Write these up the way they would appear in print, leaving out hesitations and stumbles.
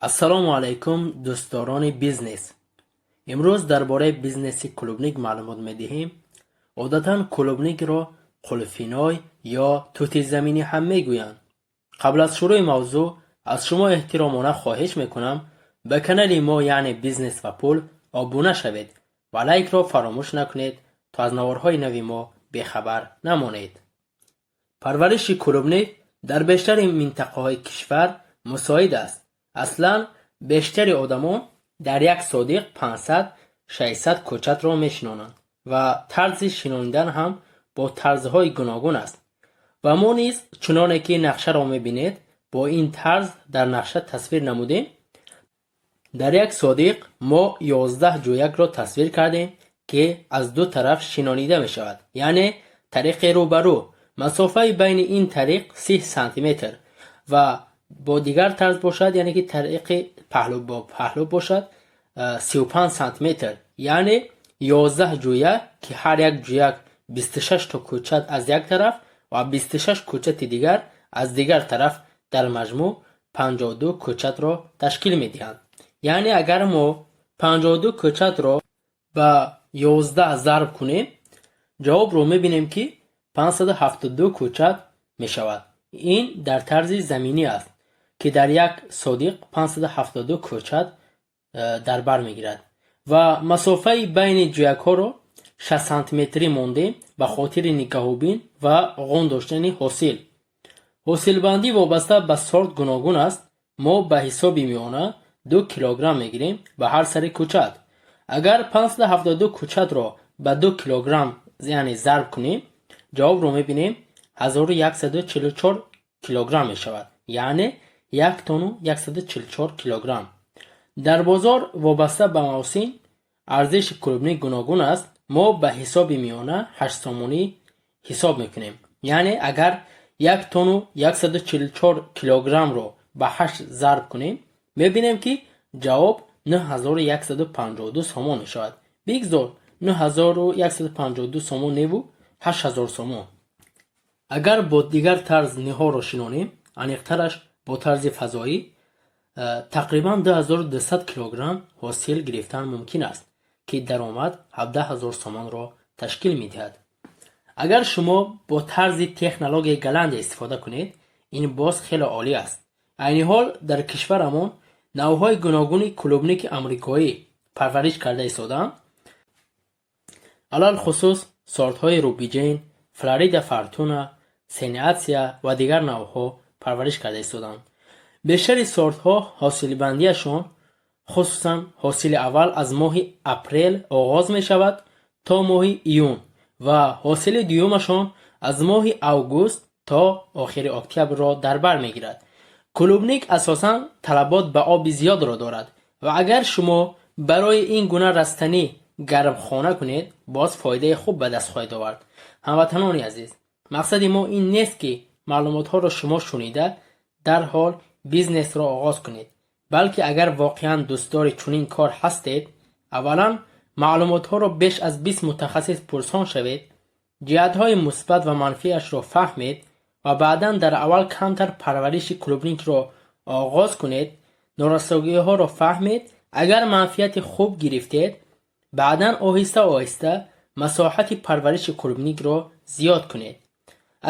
Ассалому алайкум, дӯстдорони бизнес. Имрӯз дар бораи бизнеси клубник маълумот медиҳем. Одатан клубникро қулфиной ё тути заминӣ ҳам мегӯянд. Қабл аз шурӯи мавзӯъ аз шумо эҳтиромона хоҳиш мекунам, ба канали мо, яъне «Бизнес ва пул», обуна шавед ва лайкро фаромӯш накунед, то аз наворҳои нави мо бехабар намонед. Парвариши клубник дар бештари минтақаҳои кишвар мусоид аст. Аслан бештари одамон дар як сотих 500-600 кӯчатро мешинонанд ва тарзи шинонидан ҳам бо тарзҳои гуногун аст. Ва мо низ, чуноне ки нақшаро мебинед, бо ин тарз дар нақша тасвир намудем. Дар як сотих мо 11 ҷӯякро тасвир кардем, ки аз ду тараф шинонида мешавад, яъне тариқи рӯ ба рӯ. Масофаи байни ин тариқ 30 сантиметр ва бо дигар тарз бошад, яъне ки тариқи паҳлӯ бо паҳлӯ бошад, 35 сантиметр. Яъне 11 ҷӯяк, ки ҳар як ҷӯяк 26 то кӯчат аз як тараф ва 26 кӯчати дигар аз дигар тараф, дар маҷмӯъ 52 кӯчатро ташкил медиҳанд. Яъне агар мо 52 кӯчатро ба 11 зарб кунем, ҷавобро мебинем, ки 572 кӯчат мешавад. Ин дар тарзи заминӣ аст, ки дар як сотих 572 кӯчат дар бар мегирад ва масофаи байни ҷӯякҳоро 60 сантиметрӣ мондем ба хотири нигаҳубин ва ғун доштани ҳосил. Ҳосилбандӣ вобаста ба сорт гуногун аст. Мо ба ҳисоби миёна 2 килограмм мегирем ба ҳар сари кӯчат. Агар 572 кӯчатро ба 2 килограмм, яъне зарб кунем, ҷавобро мебинем, 1144 килограмм мешавад, яъне 1 тонну 144 килограмм. Дар бозор вобаста ба мавсим арзиши клубник гуногун аст. Мо ба ҳисоби миёна 8 сомонӣ ҳисоб мекунем. Яъне агар 1 тонну 144 килограммро ба 8 зарб кунем, мебинем, ки ҷавоб 9152 сомон мешавад. Бигзор 9152 сомон неву 8000 сомон. Агар бо дигар тарз ниҳолро шинонем, аниқтараш бо тарзи фазоӣ, тақрибан 2200 килограмм ҳосил гирифтан мумкин аст, ки даромад 17 000 сомонро ташкил медиҳад. Агар шумо бо тарзи технологияи Голландия истифода кунед, ин боз хеле олӣ аст. Айни ҳол дар кишварамон навъҳои гуногуни клубники амрикоӣ парвариш карда истодаанд. Алалхусус сортҳои Рубиҷен, Флорида Фортуна, Сенатсия ва дигар навъҳо парвариш карда истодаанд. Бештари сортҳо ҳосилбандиашон, хусусан ҳосили аввал, аз моҳи апрел оғоз мешавад то моҳи июн ва ҳосили дуюмашон аз моҳи август то охири октябрро дар бар мегирад. Клубник асосан талабот ба оби зиёдро дорад ва агар шумо барои ин гуна растанӣ гармхона кунед, боз фоидаи хуб ба даст хоҳед овард. Ҳамватанони азиз, мақсади мо ин нест, ки маълумотҳоро шумо шунида дарҳол бизнесро оғоз кунед, балки агар воқеан дӯстдори чунин кор ҳастед, аввалан маълумотҳоро беш аз 20 мутахассис пурсон шавед, ҷиҳатҳои мусбат ва манфиашро фаҳмед ва баъдан дар аввал камтар парвариши клубникро оғоз кунед, норасогиҳоро фаҳмед. Агар манфиати хуб гирифтед, баъдан оҳиста оҳиста масоҳати парвариши клубникро зиёд кунед.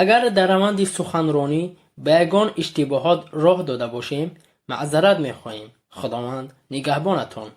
Агар дар раванди суханронӣ ба ягон иштибоҳот роҳ дода бошем, маъзарат мехоҳем. Худованд нигаҳбонатон.